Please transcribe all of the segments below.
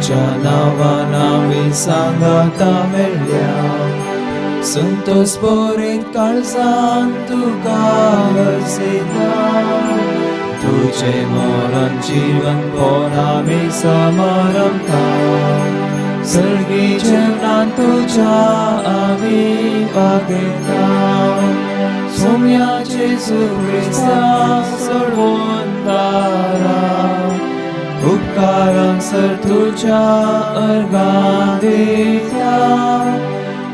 तुझ्या नांवान आमी सांगाता मेळ्ळ्या संतोष भरीत काळजान तुका हरसिता तुझे मरण जीवन पोन आमी समारंभता सर्गी जेवणान तुझ्या आमी वागयता सोम्या जेजू क्रिस्ता सोडवून दारा उपकारांक सर तुझ्या अर्गां दिता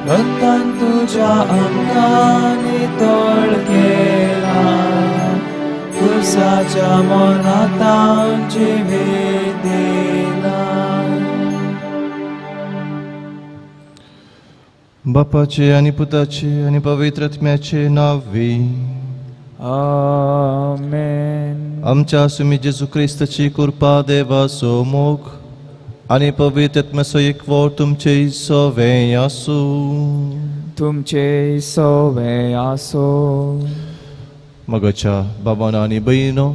रक्तान तुझ्या आमकां नितळ केला खुर्साच्या मरणांत जिवीत दिला. बापाचे आनी पुताचे आनी पवित्र आत्म्याचे नांवे. आमेन. आमच्या सुमी जेजू क्रिस्ताची कृपा, देवाचो मोग आनी पवित्र आत्म्याचो एकवट तुमचे सवें आसूं. तुमचे सवे आसो. मगाच्या बाबान आनी भयणो,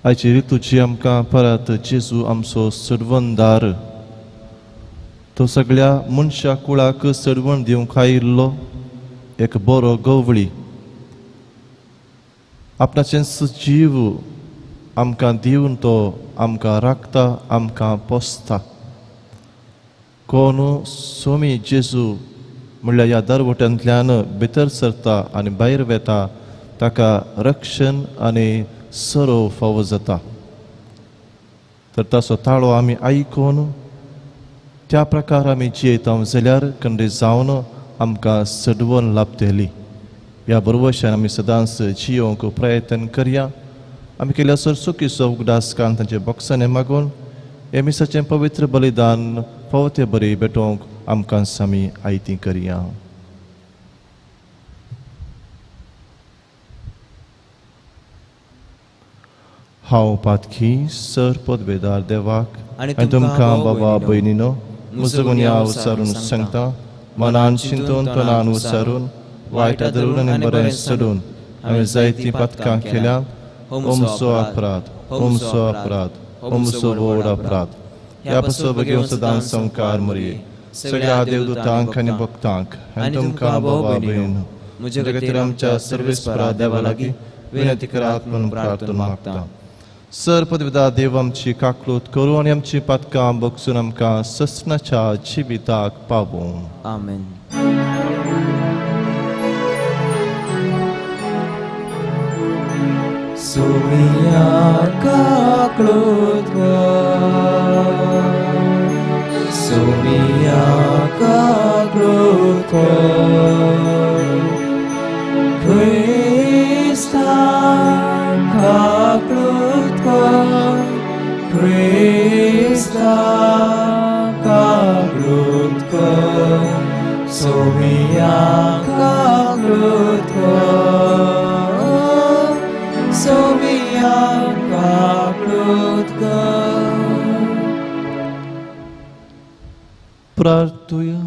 आयची रितूची आमकां परत जेजू आमचो सर्वंदार, तो सगळ्या मनशा कुळाक सर्वण दिवंक आयिल्लो एक बरो गवळी, आपणाचें जीव आमकां दिवन तो आमकां राखता, आमकां पोसता. कोण सोमी जेजू म्हणल्यार ह्या दरवट्यांतल्यान भितर सरता आनी भायर वेता ताका रक्षण आनी सरो फावो जाता. तर ताचो ताळो आमी आयकून त्या प्रकार आमी जियेता जाल्यार कंडे जावन आमकां सडवण लाभतली. ह्या बरोबरच्यान आमी सदांच जियोवंक प्रयत्न करया. आमी केल्या सर चुकीचो उगडास काडून तांचे बोक्सांनी मागून हे मिसाचें पवित्र बलिदान फावो ते बरी भेटोवंक आमकां आमी आयती करया. हांव पातकी सर पदवेदार देवाक आनी तुमकां बाबा भयणीनो म्हजो गुन्यांव विचारून सांगता. मनान चिंतून, तनान विचारून, वायट धरून आनी बरें सोडून हांवें जायतीं पातकां केल्या. हो म्हजो अपराध, हो म्हजो अपराध, हो म्हजो व्हड अपराध. ह्या पासून बेगीन सदांच संकार मरये, सगळ्या देवदूतांक आनी भक्तांक आनी तुमकां बाबा भयणीनो म्हज्या खातीर आमच्या सर्वेस्परा देवा लागीं विनंती करात म्हणून प्रार्थना मागता. सर पदविदा देव आमची काकलूत करूं आनी आमची पातकां बगसून आमकां ससनाच्या जिविताक पावूं. आमेन. सोमिया काकलूत कर, सोमिया काकलूत कर, क्रिस्ता काकलूत कर, क्रिस्ता काकलूत कर, सोमिया काकलूत कर, सोमिया काकलूत कर. प्रार्थुया.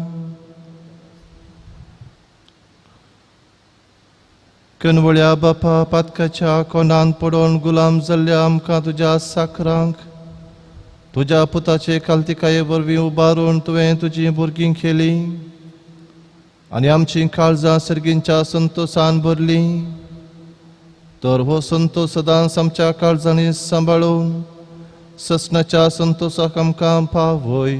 कनवळ्या बापा, पातकाच्या कोणान पडोवन गुलाम जाल्ल्या आमकां तुज्या साकरांक तुज्या पुताचे कालतिकाये वरवीं उबारून तुवें तुजीं भुरगीं केलीं आनी आमचीं काळजां सर्गींच्या संतोसान भरलीं. तर हो संतोष सदांच आमच्या काळजांनी सांबाळून ससनाच्या संतोषाक आमकां पावय.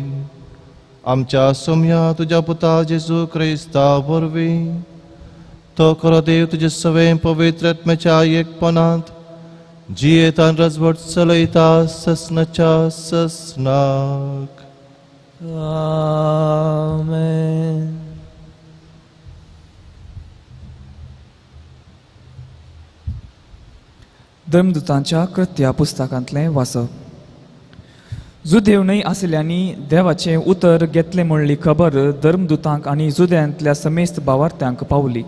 आमच्या सोम्या तुज्या पुता जेजू क्रिस्ता वरवीं, तो खरो देव तुजे सवें पवित्र आत्म्याच्या एकपणांत जियेतान रजवट चलयता ससनाच्या ससनाक. आमेन. धर्मदूतांच्या कृत्या पुस्तकांतलें वाचप. जुदेव न्हय आशिल्ल्यांनी देवाचें उतर घेतलें म्हणली खबर धर्मदूतांक आनी जुद्यांतल्या समेस्त भावार्थ्यांक पावली.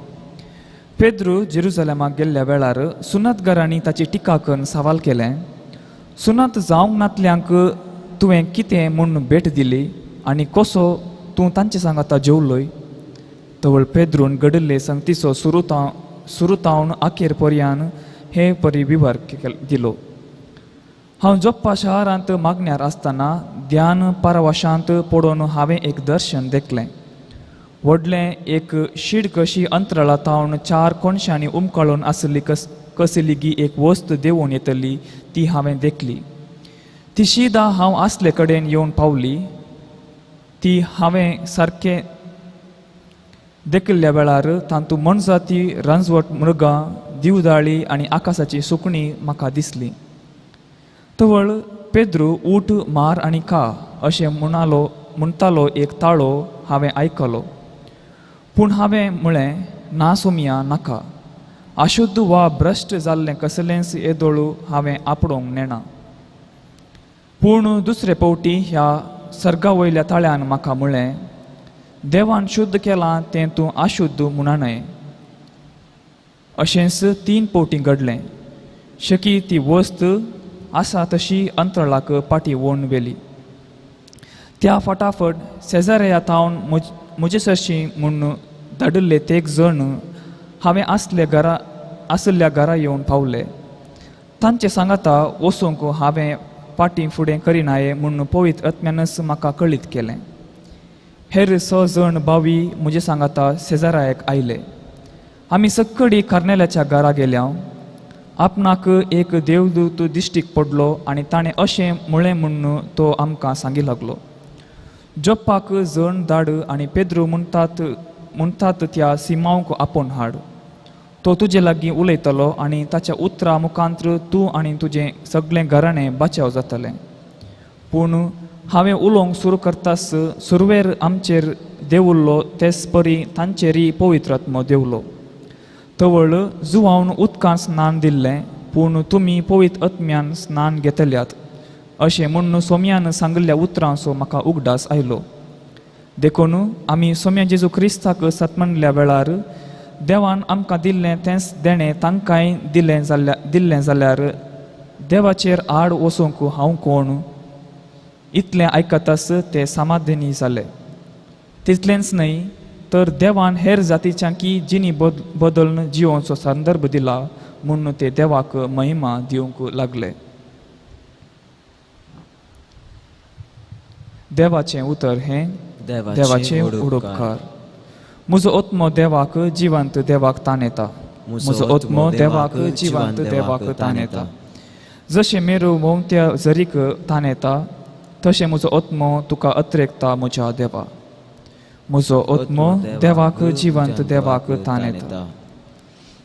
पेद्रू जेरुजलेमाक गेल्ल्या वेळार सुनातगारांनी ताची टिका करून सवाल केलें, सुनात जावंक नातल्यांक तुवें कितें म्हूण भेट दिली आनी कसो तूं तांचे सांगाता जेवलोय? तवळ पेद्रून घडिल्ले संगतीचो सुरुतावन अखेर पर्यान हे परी विवर दिलो. हांव जोप्पा शहरांत मागण्यार आसतना ध्यान पारवाशांत पडोवन हांवें एक दर्शन देखलें. व्हडलें एक शीड कशी अंतराळा तावन चार कोनशांनी उमकाळून आसली कसलीगी एक वस्त देंवून येतली ती हांवें देखली. ती शिदा हांव आसले कडेन येवन पावली. ती हांवें सारकें देखिल्ल्या वेळार तातूंत मनजाती, रानवट मृगां, दिवदाळी आनी आकाशाची सुकणीं म्हाका दिसली. तवळ पेद्रू ऊठ मार आनी खा अशें म्हणटालो एक ताळो हांवें आयकलो. पूण हांवें म्हळें, ना सोमया, नाका. अशुद्ध वा भ्रश्ट जाल्लें कसलेंच येदोळू हांवें आपडोवंक नेणा. पूण दुसरे पावटी ह्या सर्गा वयल्या ताळ्यान म्हाका म्हळें, देवान शुद्ध केलां तें तूं अशुद्ध म्हणा न्हय. अशेंच 3 पावटी घडलें. शकी ती वस्त आसा तशी अंतराळाक पाटी वोण व्हेली. त्या फटाफट सेजारया थावन म्हजे सरशी म्हूण धाडिल्ले तेग जण हांवें आसल्या घरा येवन पावले. तांचे सांगाता वचूंक हांवें पाटी फुडें करिनाये म्हूण पवित्र आत्म्यानच म्हाका कळीत केलें. हेर 6 जण भावी म्हजे सांगाता सेजारायक आयले. आमी सक्कडी कार्नेल्याच्या घरा गेल्या. आपणाक एक देवदूत दिश्टीक पडलो आनी ताणें अशें म्हळें म्हूण तो आमकां सांगी लागलो, जोप्पाक जण धाड आनी पेद्रू म्हणटात त्या सिमांवक आपोवन हाड. तो तुजे लागीं उलयतलो आनी ताच्या उतरा मुखांत्र तूं आनी तुजें सगळें घराणें बाचाव जातलें. पूण हांवें उलोवंक सुरू करतास सुरवेर आमचेर देंवल्लो तेच परी तांचेरय पवित्र आत्मो देंवलो. तवळ जुवावन उदकान स्नान दिल्लें, पूण तुमी पवित्र आत्म्यान स्नान घेतल्यात अशें म्हूण सोम्यान सांगिल्ल्या उतरांचो म्हाका उगडास आयलो. देखून आमी सोम्या जेजू क्रिस्ताक सतमणल्या वेळार देवान आमकां दिल्लें तेंच देणें तांकांय दिल्लें जाल्यार देवाचेर आड वचूंक हांव कोण? इतलें आयकतास ते समाधानी जाले. तितलेंच न्हय तर देवान हेर जातीच्यांकी जिणी बदलून जिवोवचो संदर्भ दिला म्हूण ते देवाक महिमा दिवंक लागले. देवाचें उतर हें देवाचें उडोपकार. म्हजो आत्मो देवाक जिवंत देवाक ताण येता. म्हजो आत्मो देवाक जिवंत देवाक ताण येता. जशें मेरू मोमत्या झरीक ताण येता तशें म्हजो आत्मो तुका अत्रेकता म्हज्या देवा. म्हजो आत्मो देवाक जिवंत देवाक ताण येता.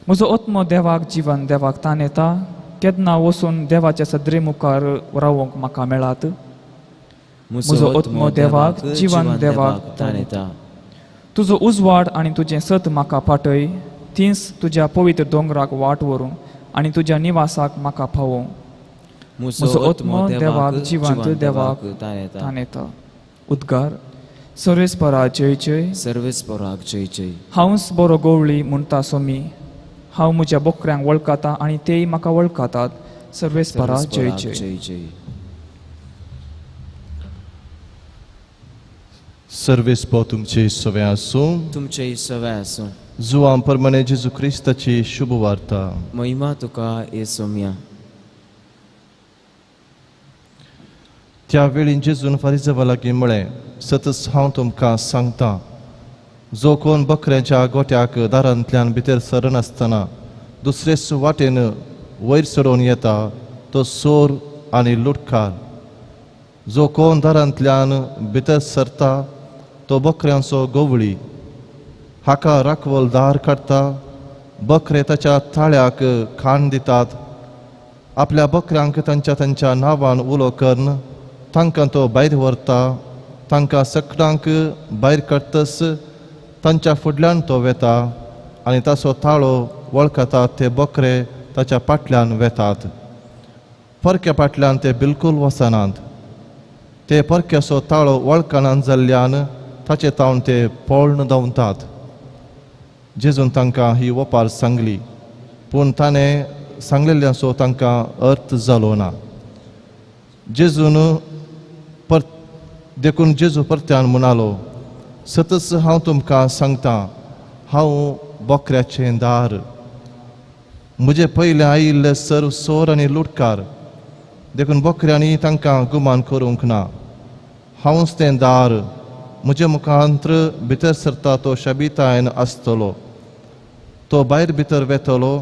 म्हजो आत्मो देवाक जिवन देवाक ताण येता. केन्ना वचून देवाच्या सदरे मुखार रावोंक म्हाका मेळात. म्हजो आत्मो देवाक जिवन देवाक ताण येता. तुजो उजवाड आनी तुजें सत म्हाका पाटय. तींच तुज्या पवित्र दोंगराक वाट व्हरूं आनी तुज्या निवासाक म्हाका पावोवं. म्हजो आत्मो देवाक जिवंत देवाक ताण येता. उद्गार. सर्वेस्परा जय जय. सर्वेस्पराक जय जय. हांवच बरो गवळी म्हणटा सोमी. हांव म्हज्या बोकऱ्यांक वळखता आनी तेय म्हाका वळखतात. सर्वेस्परा जय जय. जय. सर्वेस्पर तुमचे सवे आसूं. तुमचे सवे आसूं. जुवां परमाणे जेजू क्रिस्ताची शुभ वार्ता. महिमा तुका ए सोम्या. त्या वेळी जेजून फारिजावा लागीं म्हळें, सतच हांव तुमकां सांगता, जो कोण बकऱ्यांच्या गोट्याक दारांतल्यान भितर सरनासतना दुसरेच वाटेन वयर सरून येता तो चोर आनी लुटकार. जो कोण दारांतल्यान भितर सरता तो बकऱ्यांचो गवळी. हाका राखवल दार काडटा. बकरे ताच्या ताळ्याक खाण दितात. आपल्या बकऱ्यांक तांच्या तांच्या नांवान उलो करून तांकां तो भायर व्हरता. तांकां सगळ्यांक भायर काडटच तांच्या फुडल्यान तो वेता आनी ताचो ताळो वळखतात. ते बकरे ताच्या फाटल्यान वेतात. परक्या फाटल्यान ते बिलकूल वचनात. ते परक्याचो ताळो वळखनात जाल्ल्यान ताचे तावन ते पळून धांवतात. जेजून तांकां ही ओपार सांगली, पूण ताणें सांगलेल्यांचो तांकां अर्थ जालो ना. जेजून देखून जेजू परत्यान म्हणालो, सतच हांव तुमकां सांगता, हांव बोकऱ्याचें दार. म्हजे पयलें आयिल्ले सर्व चोर आनी लुटकार, देखून बकऱ्यांनी तांकां गुमान करूंक ना. हांवच तें दार, म्हजे मुखांत्र भितर सरता तो शबितायन आसतलो, तो भायर भितर वेतलो,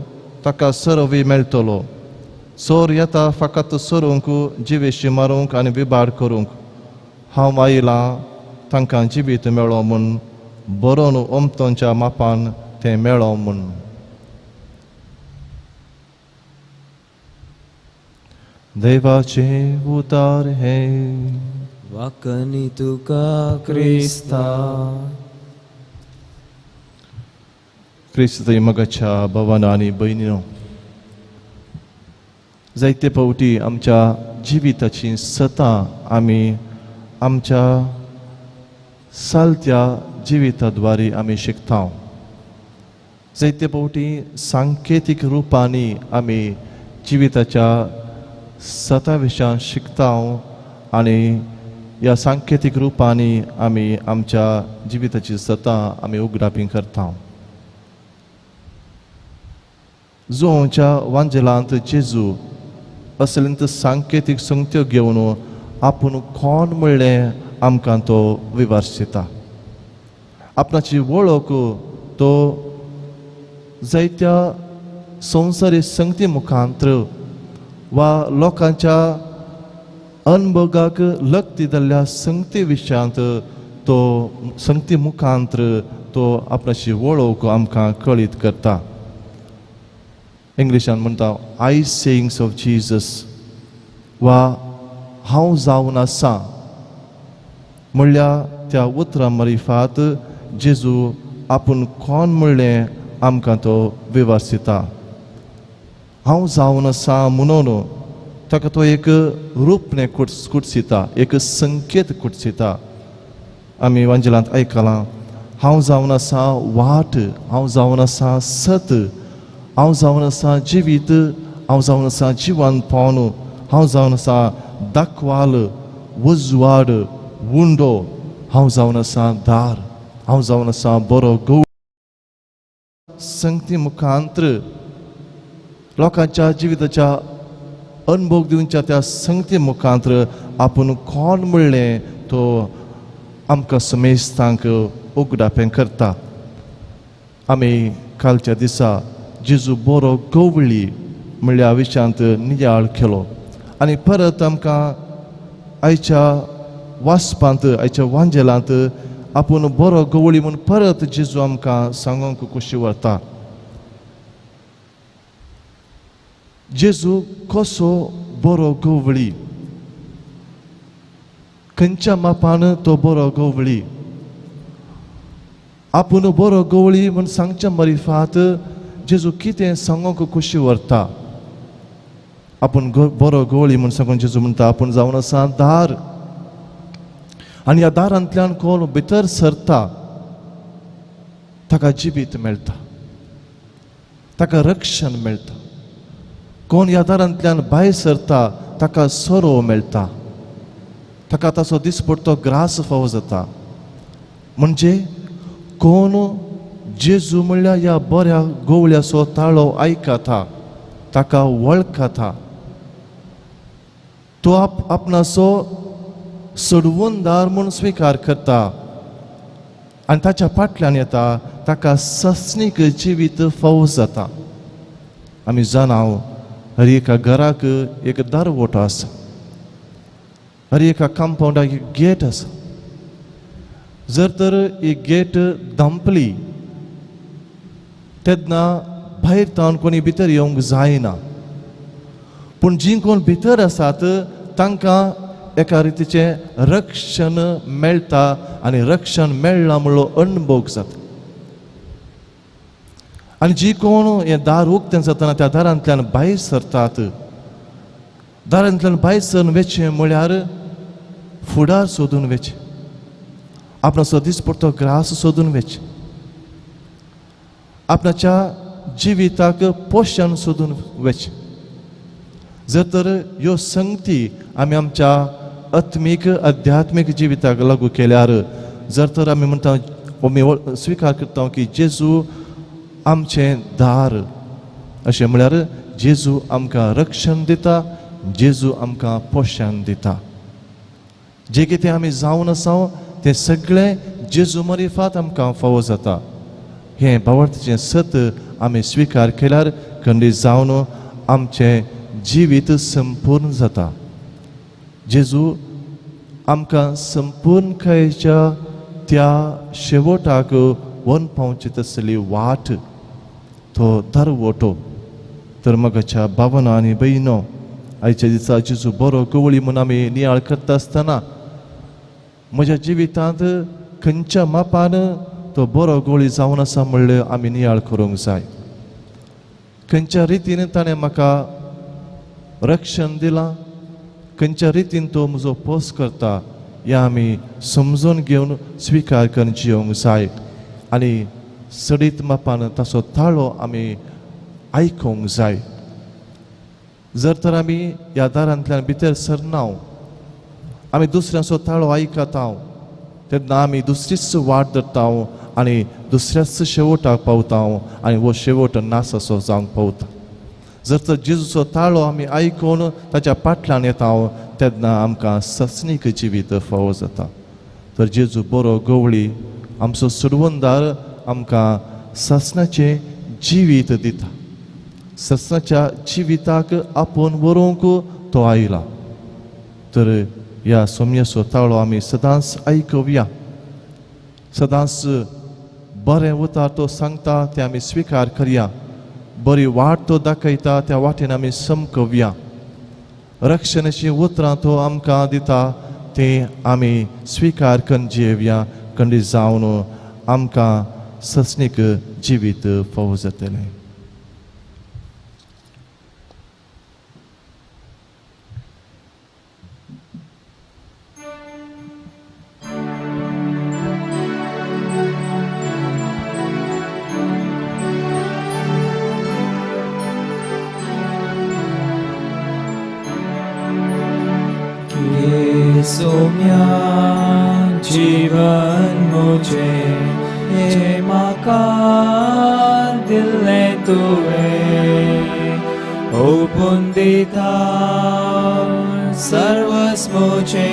ताका सरवी मेळटलो. चोर येता फकत सरूंक, जिवेशी मारूंक आनी विबाड करूंक. हांव आयलां तांकां जिवीत मेळो म्हूण, बरोवन ओमतोंच्या मापान तें मेळो म्हूण. देवाचें उतार हें. वाकनी तुका क्रिस्ता. क्रिस्त मगाच्या भवान आनी भयणीनो, जायते फावटी आमच्या जिविताची सतां आमी आमच्या सालत्या जिविता द्वारे आमी शिकता. जायते फावटी सांकेतीक रुपांनी आमी जिविताच्या सता विशयान शिकता आनी ह्या सांकेतीक रुपांनी आमी आमच्या जिविताची सतां आमी उगडापी करता. जुवांच्या वांजेलांत जेजू असलेंत सांकेतीक संगत्यो घेवन आपूण कोण म्हणलें आमकां तो विवर्सिता. आपणाची वळख तो जायत्या संवसारी संगती मुखांत्र वा लोकांच्या अनभोगाक लक्ती जाल्ल्या संगती विशयांत तो संगती मुखांत्र तो आपणाची वळख आमकां कळीत करता. इंग्लिशान म्हणटा I sayings of Jesus वा हांव जावन आसा म्हणल्यार त्या उतरां मारिफात जेजू आपूण कोण म्हणलें आमकां तो विवर्सिता. हांव जावन आसा म्हणून ताका तो एक रूपणें कुटसिता, एक संकेत कुटसिता. आमी वांजेलांत आयकलां, हांव जावन आसा वाट, हांव जावन आसा सत, हांव जावन आसा जिवीत, हांव जावन आसा जिवनपण, हांव जावन आसा दाखवाल, उजवाड, उंडो, हांव जावन आसा दार, हांव जावन आसा बरो गो. संगती मुखांत्र लोकांच्या जिविताच्या अनुभव दिवच्या त्या संगती मुखांत्र आपूण कोण म्हणलें तो आमकां समेस्तांक उगडापें करता. आमी कालच्या दिसा जेजू बरो गवळी म्हणल्या विशयांत नियाळ केलो आनी परत आमकां आयच्या वाचपांत, आयच्या वांजेलांत आपूण बरो गवळी म्हूण परत जेजू आमकां सांगूंक खोशी व्हरता. जेजू कसो बरो गवळी, खंयच्या मापान तो बरो गवळी, आपूण बरो गवळी म्हूण सांगच्या मरिफात जेजू कितें सांगूंक खोशी व्हरता. आपूण बरो गवळी म्हूण सांगून जेजू म्हणटा आपूण जावन आसा दार, आनी ह्या दारांतल्यान कोण भितर सरता ताका जिवीत मेळटा, ताका रक्षण मेळटा. कोण ह्या दारांतल्यान भायर सरता ताका सोरो मेळटा, ताका ताचो दिसपडतो ग्रास फावो जाता. म्हणजे कोण जेजू म्हणल्यार ह्या बऱ्या गवळ्याचो ताळो आयकता, ताका वळखता, तो आपणाचो सोडवणदार म्हूण स्विकार करता आनी ताच्या फाटल्यान येता, ताका सस्नीक जिवीत फावो जाता. आमी जाणा हर एका घराक एक दारवटो आसा, हर एका कंपाउंडाक एक गेट आसा. जर तर ही गेट धांपली तेन्ना भायर तावन कोणी भितर येवंक जायना, पूण जीं कोण भितर आसात तांकां एका रितीचें रक्षण मेळटा आनी रक्षण मेळ्ळां म्हणलो अणभोग जाता. आनी जी कोण हें दार उक्तें जातना त्या दारांतल्यान भायर सरतात, दारांतल्यान भायर सरून वचचें म्हळ्यार फुडार सोदून वचचें, आपणाचो दिसपडतो ग्रास सोदून वचचें, आपणाच्या जिविताक पोशण सोदून वचचें. जर तर ह्यो संगती आमी आमच्या आत्मीक अध्यात्मीक जिविताक लागू केल्यार, जर तर आमी म्हणटा आमी स्विकार करता की जेजू आमचें दार, अशें म्हळ्यार जेजू आमकां रक्षण दिता, जेजू आमकां पोशान दिता. जें कितें आमी जावन आसा तें सगळें जेजू मरिफात आमकां फावो जाता. हें भावार्थीचें सत आमी स्विकार केल्यार खंडीत जावन आमचें जिवीत संपूर्ण जाता. जेजू आमकां संपूर्णकायेच्या त्या शेवटाक व्हरून पावची तसली वाट तो दरवटो. तर मगाच्या भावना आनी भयणो, आयच्या दिसा जेजू बरो गवळी म्हूण आमी नियाळ करता आसतना म्हज्या जिवितांत खंयच्या मापान तो बरो गवळी जावन आसा म्हणलें आमी नियाळ करूंक जाय. खंयच्या रितीन ताणें म्हाका रक्षण दिलां, खंयच्या रितीन तो म्हजो पोस करता ह्या आमी समजून घेवन स्विकार करून जियोंक जाय आनी सडीत मापान ताचो ताळो आमी आयकूंक जाय. जर तर आमी ह्या दारांतल्यान भितर सरना, आमी दुसऱ्यांचो ताळो आयकता तेन्ना आमी दुसरीच वाट धरता आनी दुसऱ्याच शेवटाक पावता आनी हो शेवट नास असो जावंक पावता. जर तर जेजूचो ताळो आमी आयकून ताच्या फाटल्यान येता तेन्ना आमकां ससनीक जिवीत फावो जाता. तर जेजू बरो गवळी आमचो सुडवंदार आमकां ससनाचें जिवीत दिता. ससनाच्या जिविताक आपोवन व्हरूंक तो आयला. तर ह्या सोम्याचो ताळो आमी सदांच आयकुया, सदांच बरें उतार तो सांगता तें आमी स्विकार करया, बरी वाट तो दाखयता त्या वाटेन आमी समकवया, रक्षणाची उतरां तो आमकां दिता तें आमी स्विकार करून जियेवया, खंडीत जावन आमकां ससनीक जिवीत फावो जातलें. सोम्या जीवन मुझे जे म्हाका दिल्लें तुवें ओपून दिता सर्वस मुझे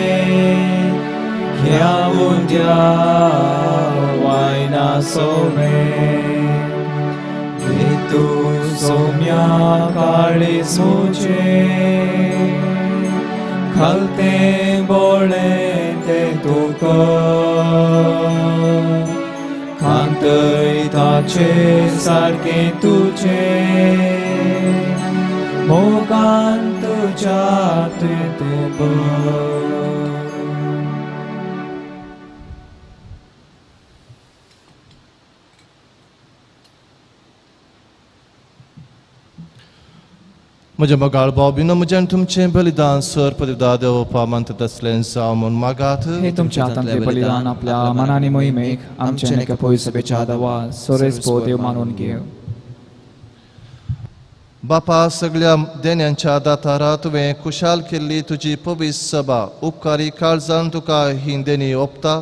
ह्या उंड्या वायना सोमे तूं सोम्या काळीज मुझे खलते बोळे ते तुका खांतय ताचे सारकें तुजे मोगान तुज्या तें तूं. म्हज्या मोगाळ भाव बिनो म्हज्यान तुमचें बलिदान सर पदिदा देवपा मानतात आसलें जावं म्हूण मागात. हे तुमच्या हातांतलें बलिदान आपल्या मनानी मोहिमेक आमचे एका पयसभेच्या दवा सोरेस पो देव मानून घेव. बापा सगळ्या देण्यांच्या दातारा तुवें खुशाल केल्ली तुजी पवित्र सभा उपकारी काळजान तुका ही देणी ओंपता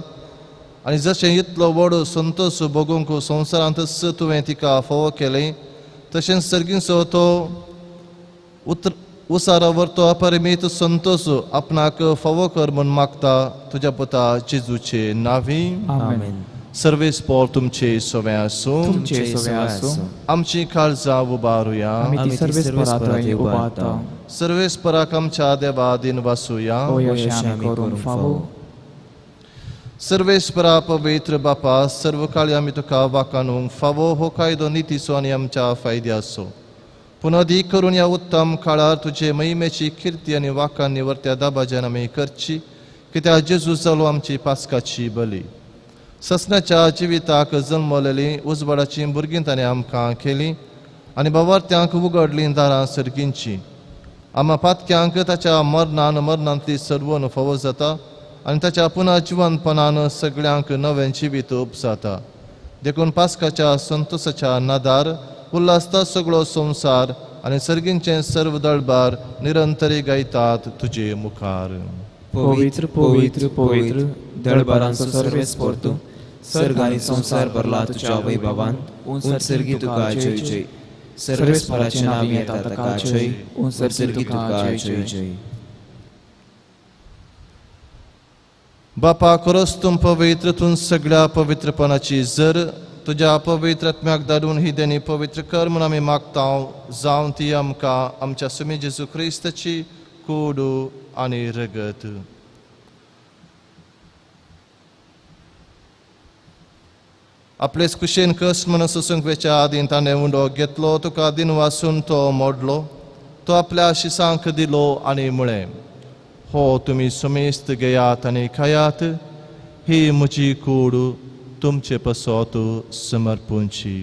आनी जशें इतलो व्हड संतोश भोगूंक संवसारांतच तुवें तिका फावो केलें तशेंच सर्गींचो तो उसारा व्हरतो अपरिमीत संतोष आपणाक फावो कर म्हूण मागता तुज्या पुता जेजूचे नांवी. आमेन. सर्वेस्पोर तुमचे सवें आसूं. तुमचे सवें आसूं. आमची काळजां उबारुया. आमी ती सर्वेस्परा उबारता. सर्वेस्पराक आमच्या देवा दिन वासुया. करून फावो. सर्वेस्परा पवित्र बापा सर्व काळी आमी तुका वाकाणूंक फावो हो कायदो नितीचो आनी आमच्या फायद्याचो. पुनदी करून ह्या उत्तम काळार तुजे महिमेची किर्ती आनी वाकान निवर्त्या दाबाज्यान आमी करची कित्याक जेजू जालो आमची पास्काची बली. ससनाच्या जिविताक जल्मलेली उजवाडाची भुरगीं ताणें आमकां केली आनी बावार्थ्यांक उगडलीं दारां सर्गींची. आमा पातक्यांक ताच्या मरणान मरणांतली सर्वन फावो जाता आनी ताच्या पुनः जिवनपणान सगळ्यांक नवें जिवीत उपजाता. देखून पास्काच्या संतोसाच्या नादार उल्हासता सगळो संवसार आनी सर्गींचें सर्व दळबार निरंतरी गायतात तुजे मुखार. पवित्र पवित्र पवित्र दळबारांचो सर्वेस्पोर तूं सर्ग आनी संवसार भरला तुज्या वैभवान. उंच सर्गी तुका जय जय. सर्वेस्पराचें नांव येता ताका जय, सर्गी तुका जय जय. बापा खरोच तूं पवित्र, तूं सगळ्या पवित्रपणाची जर तुज्या पवित्र आत्म्याक धाडून ही देणी पवित्र कर म्हूण आमी मागता, जावन ती आमकां आमच्या सुमी जेजू क्रिस्ताची कूड आनी रगत. आपलेच कुशेन कस म्हणून सोसूंक वेच्या आदीं ताणें उंडो घेतलो, तुका दिन वासून तो मोडलो, तो आपल्या शिसांक दिलो आनी म्हळें, हो तुमी सुमेस्त घेयात आनी खायात, ही म्हजी कूड तुमचे पसत समर्पूंची.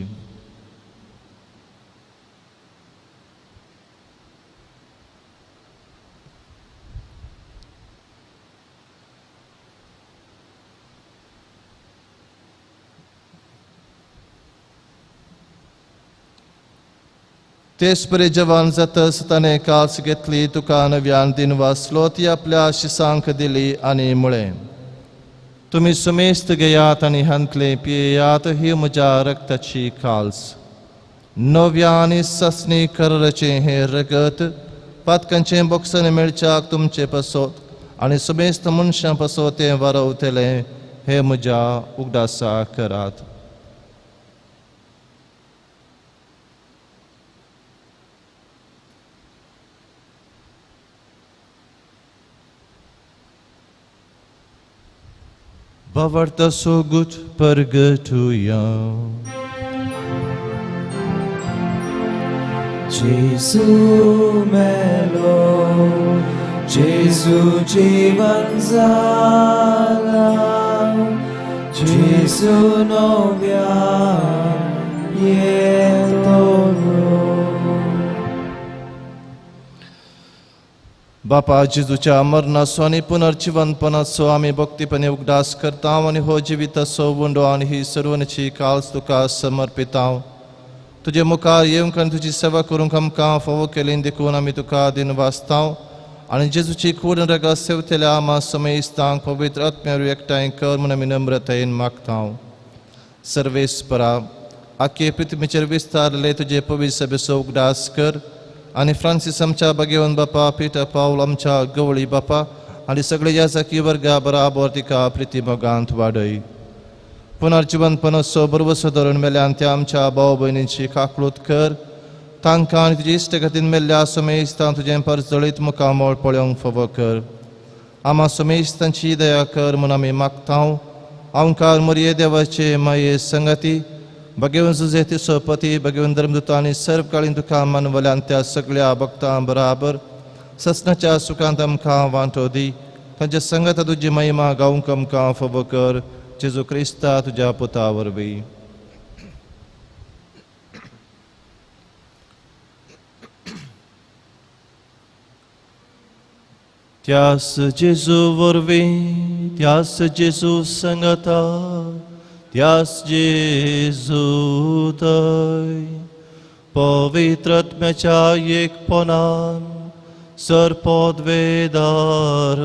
तेच परी जवान जातच ताणें कास घेतली, तुका नव्यान दिन वाचलो, ती आपल्या शिसांक दिली आनी म्हळें, तुमी सुमेस्त घेयात आनी हांतलें पियेयात, ही म्हज्या रक्ताची काल्स, नव्या आनी सासणी कराराचें हें रगत पातकांचें बोक्सन मेळच्याक तुमचे पसत आनी सुमेस्त मनशां पसत तें वारवतलें, हें म्हज्या उगडासा करात. Bavarta sogut pergătuia. Gesù melo, Gesù jivan zala, Gesù novia yetolo. बापा जेजूच्या मरणाचो आनी पुनर्जिवनपणाचो आमी भक्तीपणे उगडास करता आनी हो जिविताचो उंडो आनी ही सर्वनाची काल्स तुका समर्पिता. तुजे मुखार येवंक आनी तुजी सेवा करूंक आमकां फावो केली देखून आमी तुका दिन वाचता आनी जेजूची कूड रगत सेवतल्या आमा समेस्तांक पवित्र आत्म्यार एकठांय कर म्हूण आमी नम्रतायेन मागता. सर्वेस्परा आखे पृथ्वीचेर विस्तारले तुजे पवित्र सभेचो उगडास कर आनी फ्रांसीस आमच्या बागेवन बापा, पिटर पावल आमच्या गवळी बापा आनी सगळे याजकी वर्गा बराबर तिका प्रिती मोगांत वाडय. पुनर्जिवनपणाचो बरवसो धरून मेल्यान त्या आमच्या भाव भयणींची काकळूत कर, तांकां आनी तुजे इश्टगतीन मेल्ल्या समेस्तां तुजें परजळीत मुखामळ पळोवंक फावो कर. आमा समेस्तांची दया कर म्हूण आमी मागता. आमकार मोरये देवाचे माये संगती भगेवन जुजेती सोपती भगेवन धर्मदूतांनी सर्वकाळीन तुका मानवल्यान त्या सगळ्या भक्तां बराबर ससनाच्या सुखांत आमकां वांटो दी. तांच्या संगता तुजी महिमा गावंक आमकां फावो कर, जेजू क्रिस्ता तुज्या पुता वरवीं. त्यास जेजू वरवीं, त्यास जेजू संगता, त्यास जेजू थंय पवित्र आत्म्याच्या एकपणान सर्पोद्वेदार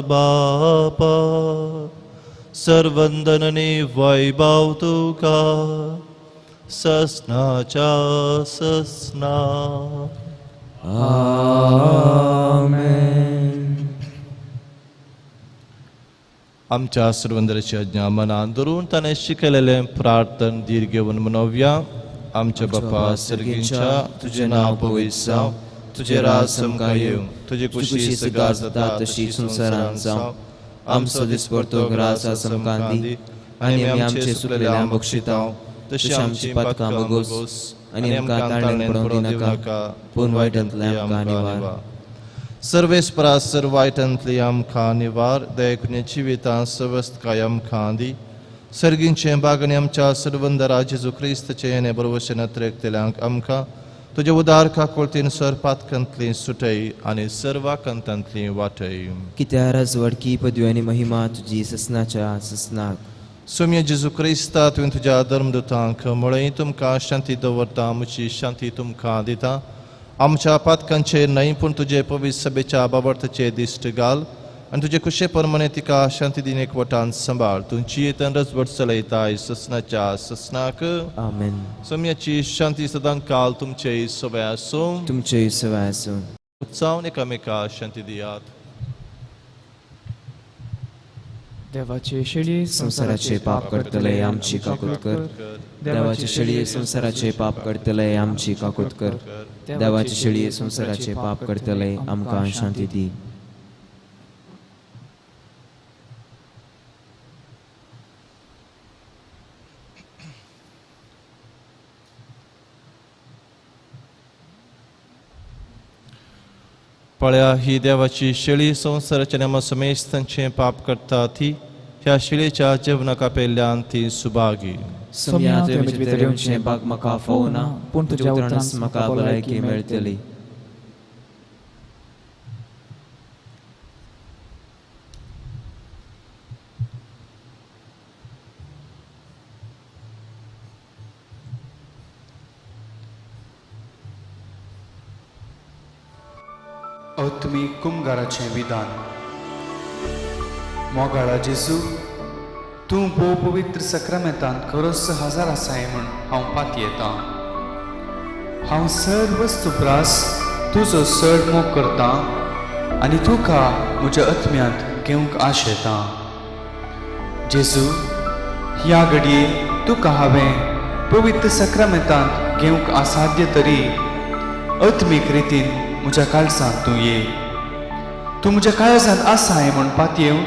बापा सर्वंदन आनी वैभव तुका ससनाच्या ससना. आमेन. आमच्या सर्वंदराची आज्ञा मनान धरून ताणें शिकयलेलें प्रार्थन धीर घेवन मनोवया. आमच्या बापा सर्गींच्या, तुजें नांव पवित्र जावं, तुजें राज आमकां येवं, तुजी कुशी सगळ्या जाता तशी संवसारांत जावं. आमचो दिसपडतो ग्रास आज आमकां दी आनी आमी आमचे चुकलेल्यांक बक्षितांव, तशी आमची पातकां भोगोस आनी आमकां ताळणेन पडोवंक दिनाका, पूण वायटांतल्यान आमकां निवार. सर्वेस्परा सर वायटांतली आमकां निवार, दयेकुने जिवितां सवस्तकाय आमकां दी. सर्गींचें बागणी आमच्या सर्वंदरा जेजू क्रिस्ताचें हें बरवशें नत्रेकतल्यांक आमकां तुजे उदार काकुळतीन सर पातकांतली सुटय आनी सर्वा कंतांतली वाटय. कित्या राजवडकी पदवी आनी महिमा तुजी ससनाच्या ससनाक. सोम्या जेजू क्रिस्ता, तुवें तुज्या धर्मदूतांक म्हळें, तुमकां शांती दवरता, म्हजी शांती तुमकां दिता. आमच्या पातकांचेर न्हय पूण तुजे पवित्र सभेच्या बाबर्थाचेर दिश्ट घाल आनी तुजे खुशे प्रमाणे तिका शांती दिन एकवटान सांबाळ. तुमची येतन रजवट चलयताय ससनाच्या ससनाक. आमेन. सोम्याची शांती सदां काल तुमचे सवय आसूं. तुमचे सवय आसूं. उत्सावन एकामेका शांती दियात. देवाचे शेळये संवसाराचे पाप करतले आमची काकूत कर. देवाचे शेळये संवसाराचे पाप करतले आमची काकूत कर. देवाचे शेळये संवसाराचे पाप करतले आमकां शांती दी. पळया ही देवाची शेळी संवसाराच्या नेमा समेस्तांचें पाप करता ती ह्या शेळीच्या जेवणाक आपयल्ल्यान ती सुभागी. सोम्या तुवें म्हजे भितर येवचें बाग म्हाका फावना, पूण तुज्या उतरानच म्हाका भलायकी मेळटली. अत्मी कुमगाराचें विधान. मोगाळा जेजू, तूं भोव पवित्र सक्रामेंतांत खरोच हजार आसाय म्हूण हांव पातयेतां. हांव सर्व प्रास तुजो चड मोग करतां आनी तुका म्हज्या आत्म्यांत घेवंक आशेतां. जेजू, ह्या घडये तुका हांवें पवित्र सक्रामेंतांत घेवंक असाध्य तरी आत्मीक रितीन म्हज्या काळजांत तूं ये. तूं म्हज्या काळजांत आसाय म्हूण पातयेवन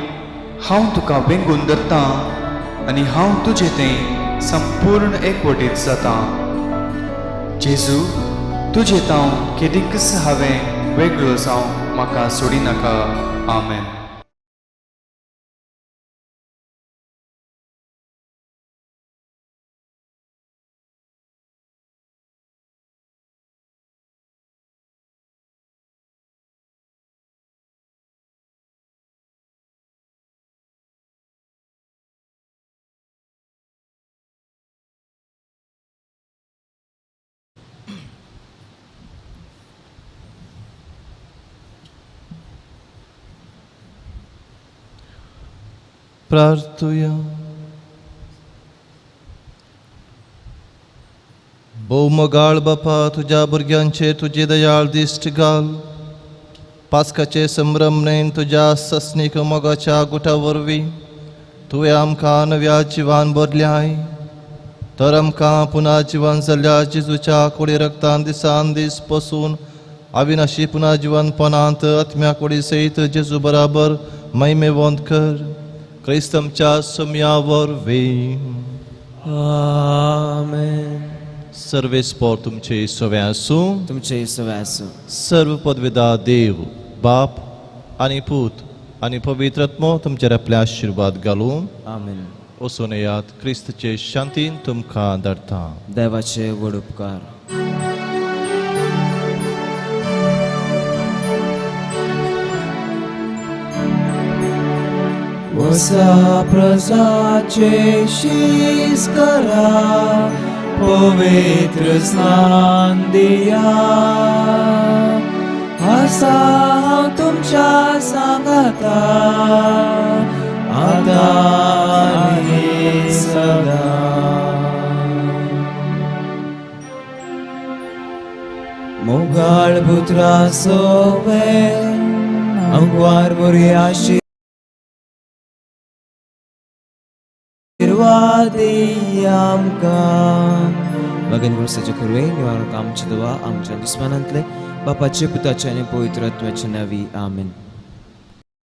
हांव तुका वेंगून धरतां आनी हांव तुजें तें संपूर्ण एकवटीत जातां. जेजू, तुजें तांव केदीकच हांवें वेगळो जावं म्हाका सोडिनाका. आमेन. प्रार्थुया. भोव मोगाळ बापा, तुज्या भुरग्यांचेर तुजी दयाळ दिश्ट घाल. पास्काचे संभ्रमणेन तुज्या सस्नीक मोगाच्या गुटा वरवीं तुवें आमकां नव्या जिवान भरल्याय, तर आमकां पुना जिवन जाल्ल्या जेजूच्या कुडी रक्तान दिसान दीस पसून अविनाशी पुना जिवनपणांत आत्म्या कुडी सयत जेजू बराबर महिमेवंत कर. क्रिस्त आमच्या सोम्या वरवीं. आमेन. सर्वेस्पोर तुमचे सवे आसूं. तुमचे सवे आसूं. सर्व पदवेदा देव बाप आनी पूत आनी पवित्र आत्मो तुमचेर आपले आशिर्वाद घालूं. आमेन. वचून येयात. क्रिस्तचे शांतीन तुमकां धाडटा. देवाचे व्हड उपकार. वसा प्रजाचे शीस करा, पवित्र स्नान दिया. आसा हांव तुमच्या सांगाता आतां आनी सदां. मोगाळ पुत्रा सोवे अंगवार बरी आशिर्वादी आमकां. मगन गुरुसाचे कुरवे निवारक आमची दुवा आमच्या दुस्मानांतले बापाचे पुताचे आनी पवित्र आत्म्याचे नांवी. आमेन.